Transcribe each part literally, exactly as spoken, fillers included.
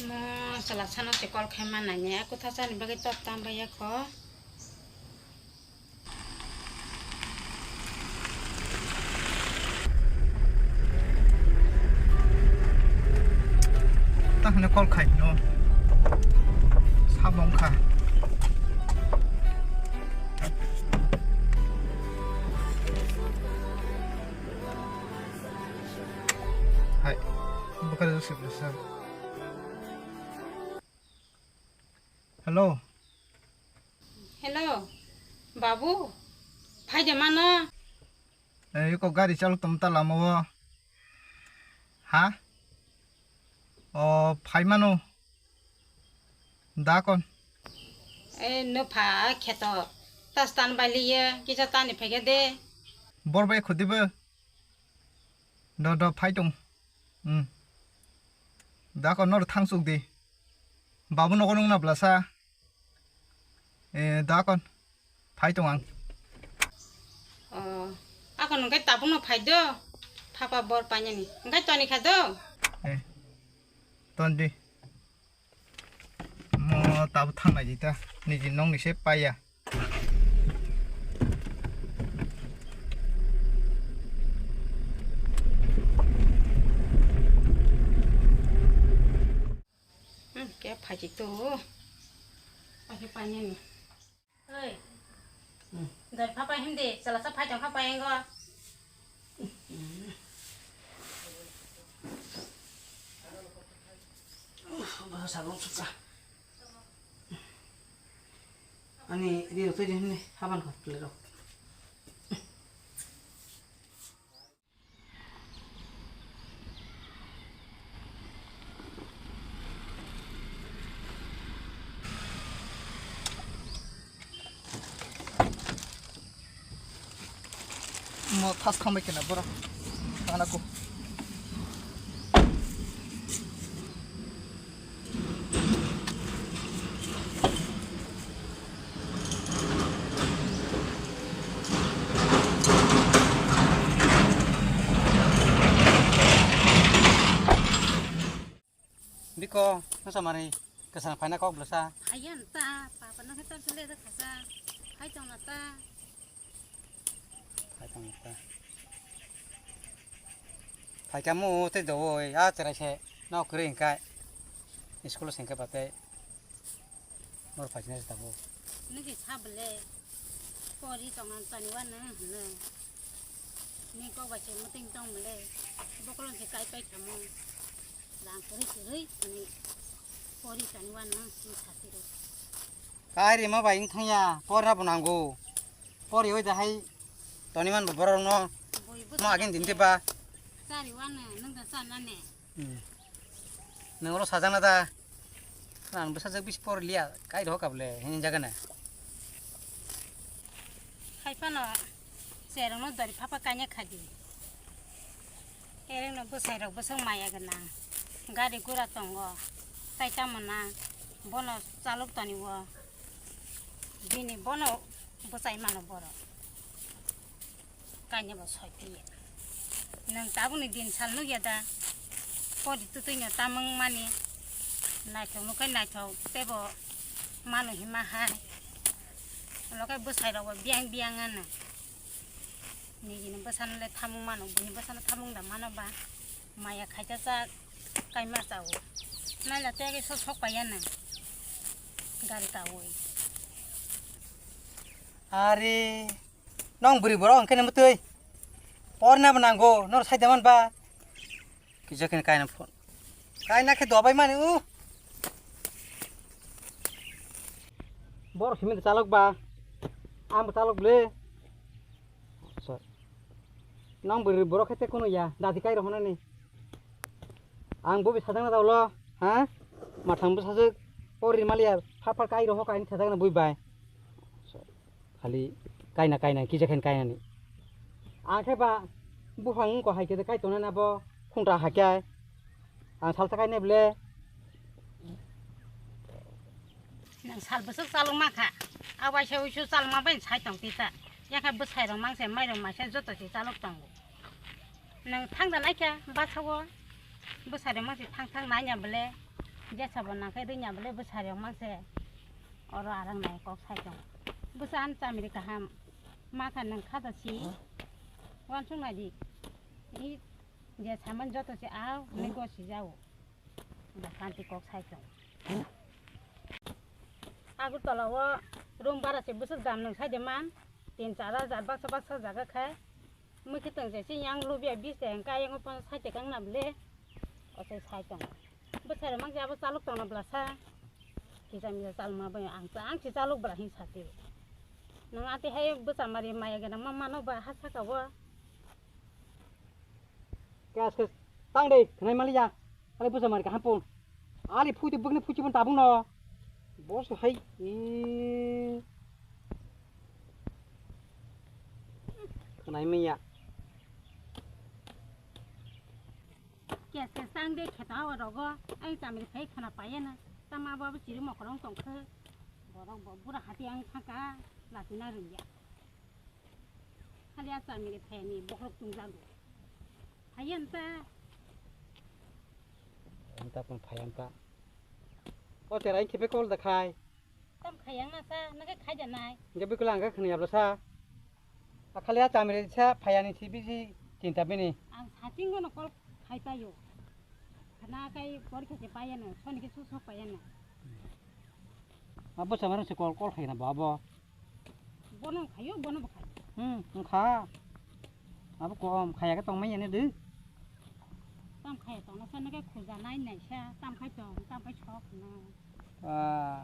Mo chwla sano se call khai ma nai ne, kotha chani bagwi tok tam bai ya kho. Ta hwnwi call khai no. Sabong kha. Hai. Bwkha rw sibla sa. Hello. Hello, babu, phai de mano? Eh, iko gari chalok tong ta lama o. Ha? O, phai mano. Da kon. Eh, no pha kheto. Tas tan bai liye, kisa tani phege de. Bor bai khudi bo. Do, do, phai tong. Hmm. Da kon nor thang suk di. Babu nogo nung na blasa. Eh, da kon. Phai tong ang. Oh, akon hwnkhe tabukno phai do. Phapa bor painani. Hwnkhe toni kha do. Eh, ton di. Mo tabuk thang nai di ta. Niji nong ni se paiya. Hmm, khe phaikhe to. Phaikhe painani. Oi. Hmm. Doi pha pai him de, chala sa phai tong kha pai engo. Bah, sabong suka. Ani ri rok twi di him de, haban kha plate rok. Mo thas khambai kena borok. Tangna ko. Biko, nasa mari kesana phaina kok belasa. Ayan ta, papa no hetan sele da khasa. Hai tong na ta. Hai tong na ta. Hai kamu te do oi, a cherai se no kring kai. School sing ke bate. Nor phai sini tabo. Nigi sabele. Pori tong an tani wan na hne. Ni kok ba che muting tong mele. Bokolon se kai pai khamo. Rang kwrwi kwrwi ani pori tani wan nang sini sati rok. Kai rima bai wng thangya, porna bo nango. Pori oi da hai toni man bo borok no. Bui bwsa ma agin din te ba. Sari wan nang da sa na ne. Hmm. Nang oro sajana da. Ang bwsajak bisi por liya, kai rw kable, hini jaga na. Hai phano, cherwng no dori phapa kanya khadi. Ereng no bwsai rok bwswk maya gwnang. Gari gura tongo, tai tamo na, bono chalok toni o. Bini bono bwsai mano borok. Kainwi bo soi phiya. Nwng tabukni din sal nukya da? Pori twtwino tamung mani. Naithok nukhai naithok teibo manu hima hai. Lokai bwsai rokbo biyang biyang ano. Nijini bwsano le thamung mano, buini bwsano thamung da mano ba. Maya khaita cha kaima chao. Naila tei sok sok paiya nwng. Gari kawi. Are. Nong bwrwi borok hwnkhe nini mwtwi. Porna bo nango, noro sai da man ba. Kisa khe kaina phone. Kaina khe dobai mani u. Borok simi da chalok ba. Ang bo chalok ble. Sorry. Nong bwrwi borok khe te kunu ya, dati kai rw hwnani. Ang bo bai sajak na da ulo, ha? Mathang bwsajwk, o rimaliya, phar phar kai rohor kainwi sajak na bui bai. Khali kaina, kaina, kisa khe kainani. Ang khe ba buphang wngkha hai khe kai tongnai na bo, khungta hai khe. Ang salsa kainai ble. Nwng sal bwswk chalwk ma kha. A waisa uisu chalwk ma bai sai tong tita. Yakha bwsai rok mangse mai rok maisa joto se chalwk tongo. Nwng thang da naikha bwsao, bwsai rok mangse thang thang nanya bole. Jesa bo nangkhe rwngya bole bwsarok mangse. Oro arang nai kok sai tong. Bwsa an chamiri kaham. Ma kha nwng kha da si. Wansuk nai di. I je saman joto se a ni go si jao. Ba kanti kok sai tong. Agartala o room bara se bwswk dam nwng sai de man. Tin char hajar baksa baksa jaga khe. Mui khe tong je si yang lubia bis de kayang o pon sai te kang na bole. O se sai tong. Bwsarok mangse abo chalok tongna bwlasa. Kisa misa chalma bai ang, ang si chalok bwla hin sati. Nang ati hai bwsa mari maya gana ma mano ba ha saka o. Kas kas tang dei khnai mali ya. Ali bwsa mari ka hampun. Ali phuti bwkni phuti pun tabung no. Bos hai. Khnai maya. Kes kes tang de kheto awa rogo, ai chamiri phai khana paiya na, tama abo abo chiri mokorong tongkhe, borok bo bura hati ang thangka, latina rwngya. Hali a chamiri phai ni bohrok tungjago. Phaiya nta. Anta pun phaiya nta. O terai khipe kol da khai. Tam khayang na sa, nake khai da nai. Nge bikula ang khe khani abla sa. Akhali a chamiri sa phayani si bisi chinta bini. Ang sating gono kol khai payo. Khana kai porikha se paya na, soni ke susok paya na. Abo samarang se kol, kol khai na babo. Bono khayo, bono bo khayo. Hmm, wngkha. Abo kom khaya ke tongmai yani de. Tam khaya tongna sa nake khuja nai nai sa, tam khai tong, tam khai sok na. Ah.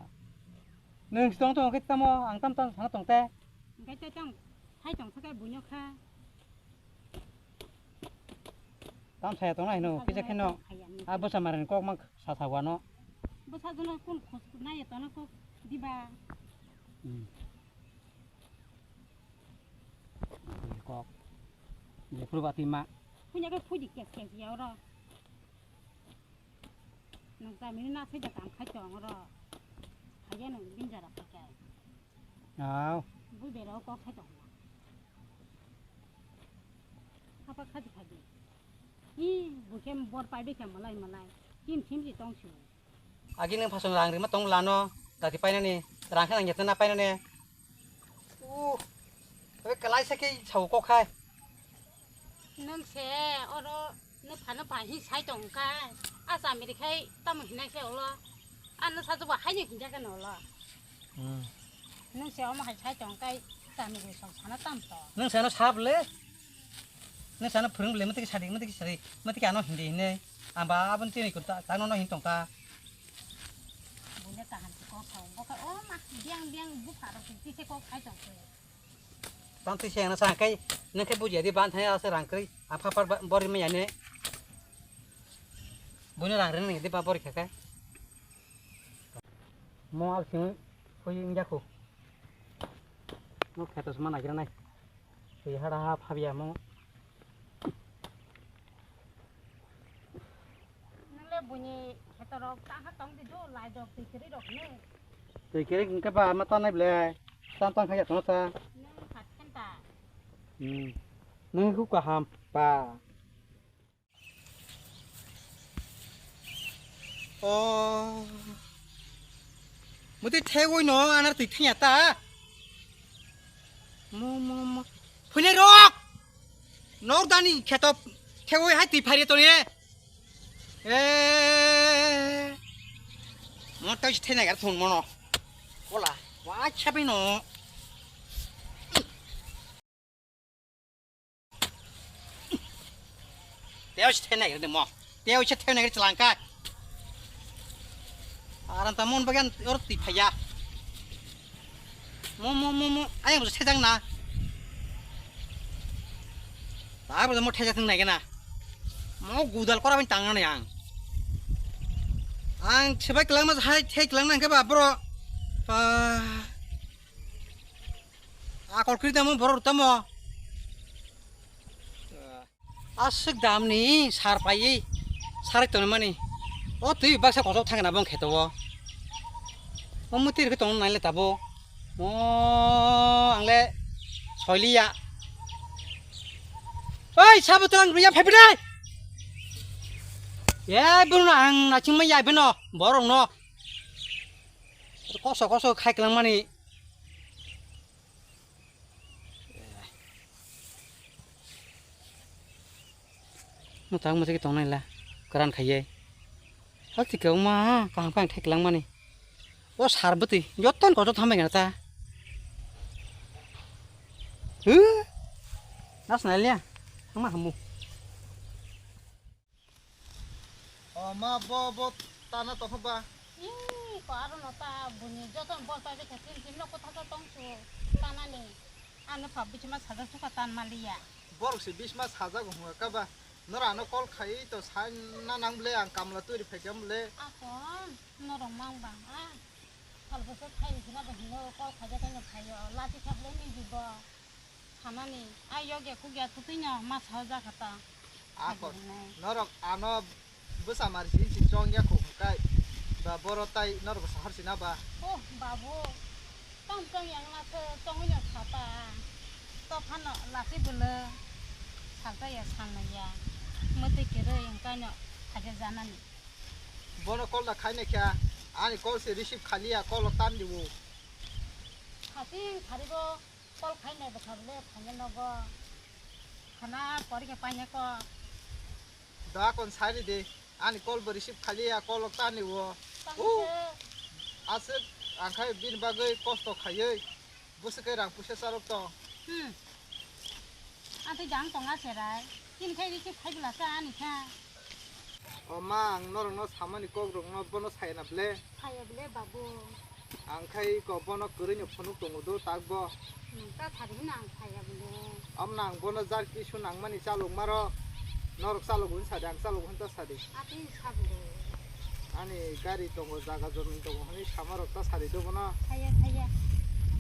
Nwng si tong tong khe tamo ang tam tam sana tong te. Hingke te tong sai tong sakai buino kha. Tam saya tong nai no kisa kheno. A bwsa mara ni kok mang sa sa wano. Bwsa jono kun khos nai to no kok diba. Hmm. Kok. Jephru bati ma. Punya ke puji kes kes ya oro. Nang chamini na sai da kam khai tong oro. Phaiya nang binjara phakai. Aw. Bui bero kok khai tong. Hapa khaji khaji. Hi, bui khe bor pai bikha malai malai. Kim kim si tong si. Agi nang phasong rang rima tong lano. Dati painani. Rang khe nang yatna painani. Uh, oi kalai sa khe sao kok khai. Nwng se oro nwng phano pai hin sai tong kha. A chamiri khai tamo hinai se olo. A nwng sa joba haino hinja khe no olo. Hmm. Nwng se omo hai sai tong kai chamiri song sana tam to. Nwng sano sab le. Nwng sano phwrwng le mati sadi mati sadi mati ano hindi hinai. Amba abon tini kunta tano no hin tong ta. Bunya kaham se kok sao. Boka o ma biang biang bupha ro se kok khai tong se. Tang twi se ang na sa kai, nang khe buji adi ban thai asa rang kri, a pha par bori maya ne. Buino rang ren nang di ba bori kha kai. Mo al sing phui inja khu. Mo khetos ma nagira nai. Twi hara ha phabia mo. Nang le buini khetorok ta ha tong di do lai dok twi kri rok ne. Twi kri hingke ba ma tanai ble. Tan tan kha ya tong sa. Nang khat khen ta. Hmm. Nang khu kaham pa. Oh. Muti thegoi no anar twi thenya ta. Mo mo mo. Phune rok. Nor dani kheto thegoi hai twi phari to ne. Eh. Mo tai thena gar thun mono. Kola. Wa chapi no. Teo se thena gari mo. Teo se thena gari chalangka. Aran ta mon bagan or ti phaya. Mo mo mo mo ayang se jang na. Ta bo mo theja thung nai gana. Mo gudal kora bin tang na yang. Ang sebai kelang ma hai thai kelang nang ke ba bro. Ah. Akol kri tamo borok tamo. Aswk damni sar paiwi sarai tonmani. O twi baksa kotor thangna bong kheto o. O mutir khe tong naile tabo. O angle soiliya. Oi sabo tang ruya phaiphidai. Eh, bono ang nachimai ya beno, borok no. Koso koso khai kwlangmani. Mwtang mwtwi tong nai la, kwran khaiye. Hal tikhe wngma kaham khe ang thai kwlangmani. O sar bwtwi joto ni kotor thambai gana ta. Huh? Nas nai liya. Thangma hamu. O ma, bo, bo tana tongkha ba? Ih, ko aro no ta buni joto bol pai bikha tin tin no kotha sa tong su tana ni. Ano pha bichima saja suka tan maliya. Borok se bisma sajago hwnga ka ba? Nora ano call khai to sai na nang ble ang kamla turi phaikam ble. Akon norok mang bang a. Salbose khai rikina ba hino call khaja kano khayo. Lati khaple ni jibo. Khanani, a yogya kugya twtwino ma saojakha ta. Ako, Khairoknai. Norok ano bwsa mari si si chong ya kho kai. Ba boro tai norok sahar sina ba. Oh, babu. Tong tong yang na se chong ya khata. To phano lasi bwle. Salta ya sanna ya. Mwtwi kere yang kaino khaja janani. Bono call da khaina kya. Ani call se receive khaliya, call tan dibu. Khating kharibo. Call khainai bwkha bwle khaina nogo. Khana pori khe paina ko. Da kon sari de. Ani call bo receive khaliya, call ok tani wo. Tamo Uh. se. Aswk ang khai bini bagwi kosto khaiwi. Bwswk khe rang puisa charok to. Hmm. Ante jang tonga serai. Tin khai receive khai bwla sa ani kha. O ma, ang norokno samani kokrokno bono sayana ble. Saya ble babu. Ang khai ko bono kwrwino phunuk tongo do tak bo. Nang ta sari hino ang saya ble. Amno ang bono jar kisu nangmani chalok maro. Norok chalok hwn sadi, ang chalok hwn ta sadi. Ati sa ble. Ani gari tongo, jaga jomin tongo hwnwi samarok ta sadi do bono. Saya, saya.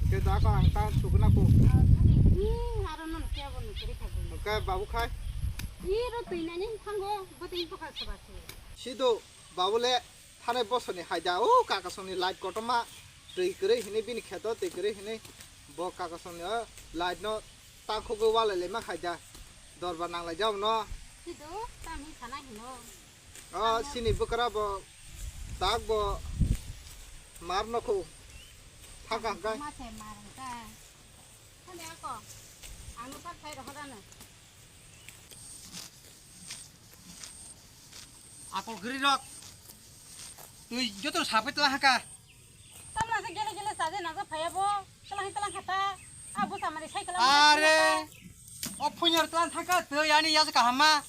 Ke da ko ang ta sugna ko. Ah, sadi. Ni aro non kya bono kiri kha bono. Ke babu khai. Ni ro twi nani thango, bo twi bokha sabasi. Sido. Babule thanai bosoni haida o kakasongni light kotorma twi kwrwi hinwi bini kheto twi kwrwi hinwi bo kakasongni o light no takhugwi walai laima haida dorbar nanglai jao no. Sido tamni sana hino. O sini bwkra bo tak bo mar no khu thaka hwnkhe. Ma se mar hwnkhe. Thani ako ano sak sai rohorano. Akol giri rok. Twi joto sapai tla haka. Tamna se gele gele saje naga phaya bo. Tlang tlang khata. A bo samari sai tlang. Are. O phunyar tlang thaka twi ani yas kahama.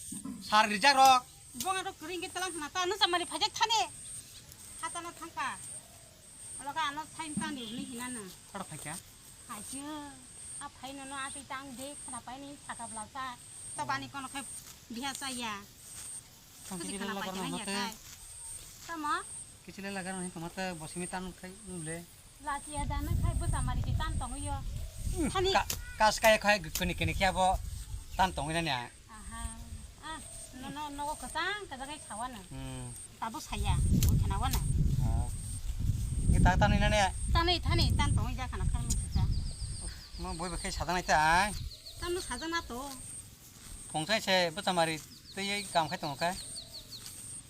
Sar rijak rok. Bonga rok kring ke tlang khana ta no samari phajak thane. Hata na thangka. Olo ka ano sain tang di ni hinana. Kora phaikya? Phaikya. A phai nono a twi tang de khana pai ni saka bla sa. To bani kono khai biha sa ya. Tang Kusi kichile khana lagar pai no kena ya mate. Kai. Tamo? Kichile lagar no tomate bosimi tan khai ule. Lati ya dana khai bwsa mari ki tan tong yo. Hmm, Thani. Ka-, kas kaya khai kuni kini kya bo tan tong ina nya. Aha. Ah, no, no, nogo kwchang kwchang khe sawa no. Hmm. Tabo saya, bo khana wana. Ah. Ni ta ta ni na ne. Tani, thani, tan tong ja khana khar mo cha. Mo boi ba khe sada nai ta ai. Tan no saja na to. Pongchai se bwsa mari tei kam khai tong kha.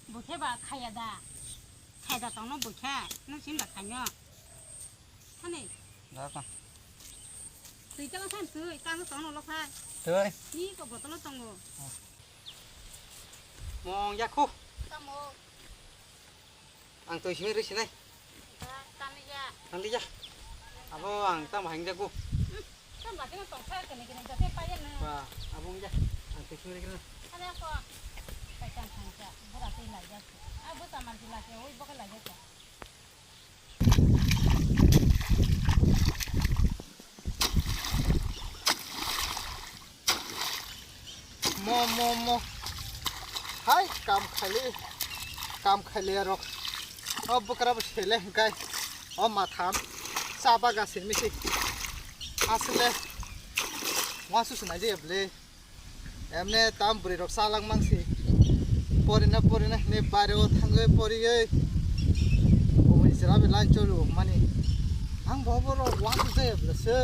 Bo khe ba khaya da. Khaya da tong no bo khe. No sin ba khanyo. Thani. Da ta. Twi kala san twi, kang tong no lo khai. Twi. Ni ko botolo tongo. Mong ya khu. Tamo. Ang twi simi ri sinai. Da, tani ya. Tani ya. Abo ang tam hang jago. Hmm. Tam ba tino tong khai kene kene jate pa ya na. Ba, abo ya. Ang twi simi ri kene. Tani ako. Pai tam hang ja. Bura twi lai ja. Ah, bu taman twi lai ja. Oi, bo kai lai ja. Mo, mo, mo. Hai, kam khali, kam khali rok. O bwkra bo sele hwnkhe. O matham. Chaba gasin misi. Asle. Wasu sunai je ble. Emne tam bwrwi rok chalak mangsi. Porina porina hwnwi baireo thangwi poriwi. Oboni chwla bai line choli mani. Ang bo borok wansuk jaya bwlasa.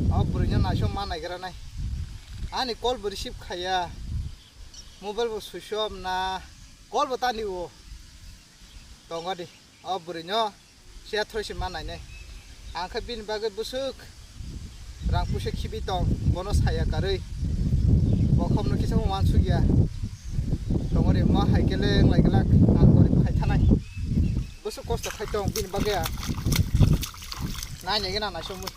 O bwrwino naisok ma naigra nai. Ani call bo receive khaiya. Mobile bo switch off na, call bo tani o. Tongo di. O bwrwi no siya thoi se ma nainai. Ang khe bini bagwi bwswk rang puisa khibi tong, bono saya karwi. Bokhok no kisa wansuk ya. Tongo di ma hai khe le wng lai glak, ang gorib hai thanai. Bwswk kosto khai tong bini bagwi ang. Nainai gana naisomwi.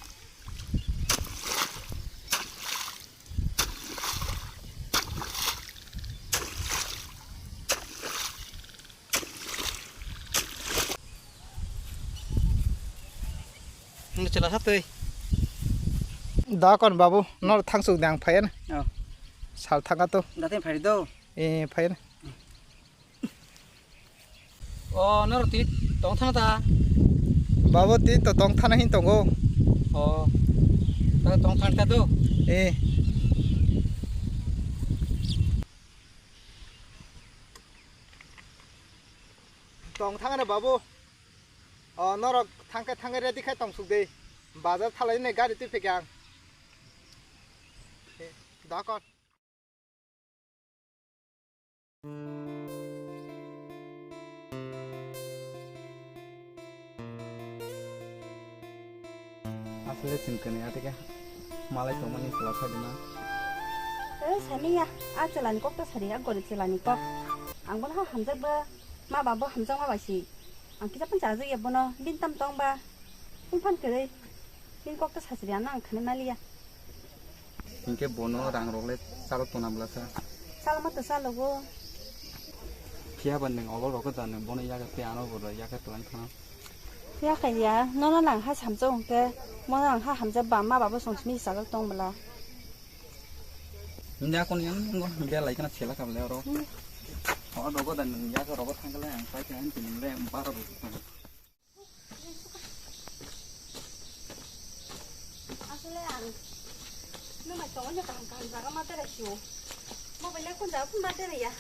Nung chela sa twi. Da kon babu, nor thangsuk dang phayan. Oh. Sal thanga to. Datin phai do. Eh, phayan. O, nor ti tong thang ta. Babu, ti to tong thana hin tongo. O. Ta tong thang ta do. Eh. Tong thang re babu. O, norok thangkhe thangkhe ready khai tong suk de. Bazar thalai ni gari twi phikang. Da kon. Asle chwng kwnwi atike malai tongmani chwla khaidima. Eh, sani ya, a chwlani kok ta sari, a gori chwlani kok. Ang bono ha hamjak ba, ma ba bo hamjak ma bai si. Ang kisa pun chajak ya bono, bin tam tong ba, bin phan kwrwi. Bini kok ta sachiri ano ang khani maliya. Hinkhe bono rang rok le chalo tona bwlasa. Chalo ma to chalogo. Phiya ba nwng olo rok da nwng bono yaga tei ano bo yaga twlang thang. Phiya kaiya, nono lang ha samjak hwnkhe, mono lang ha hamjak ba ma babo song simi chalok tong bwla. Hinda kon yang ngo hinda lai kana chela kabla oro. Hmm. O dogo da nwng yaga rogo thangkhle ang pai khe ang tini le baro rok thang. Asole ang nwng bai tongo kaham kaham jaga ma berai sio. Mo bai le kun jaga kun ma berai ya.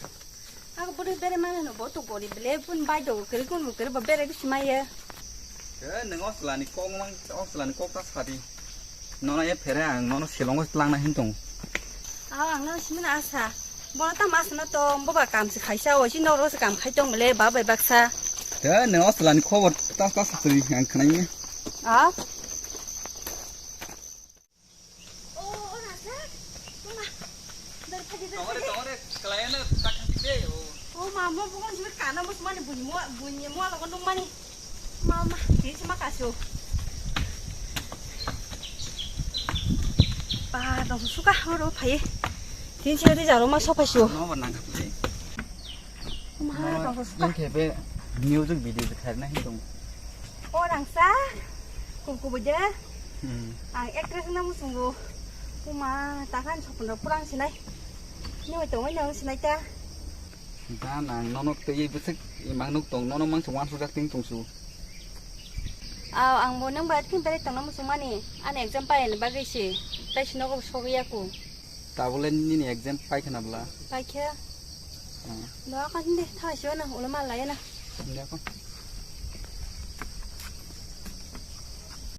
Ang bwrwi berai mano no bo to gori bele kun bai do kere kun kere bo berai bisi ma ye. Eh, nwng o chwlani kok mang, o chwlani kok ta sadi. Nono ye phere ang nono silongo twlangna hin tongo. Aw, ang nono simina asa. Bono tamo asa no tong, boba kam se khaisa, o si noro se kam khai tong le, ba bai baksa. Te, nwng o chwlani khobor ta, ta sa twi ang khwnai. Aw. O, o, rasa. Mama. Dar phadi, dar phadi. Tongore, tongore, klayana, ta khang de, o. O, mama, bukan sibir kana, mus mani bunyi mua, bunyi mua, lawan nung mani. Mama, tini sima kasu. Ba, dong suka horo phai. Tini sima di jaro ma sophai su. No ba nang kapi. Ma, dong suka. Yang kebe music video de kharna hin dong. O rangsa, kuku beja. Hmm. Ang actress na musungo. Uma, takan sopun ro purang sinai. Ni oi tong oi nang sinai ta. Da nang nono tei bwswk imang nuk tong, nono mangsa wansuk jak ting tong su. Aw, ang bo nang bai thin berai tongna muchung mani, ani exam pai ni bagwi se, tai si nogo sogwi ya ku. Tabole nini exam pai khna bwla? Pai khe. Hmm. Do kan de, tha si na, ulo ma lai na. Hinda ko.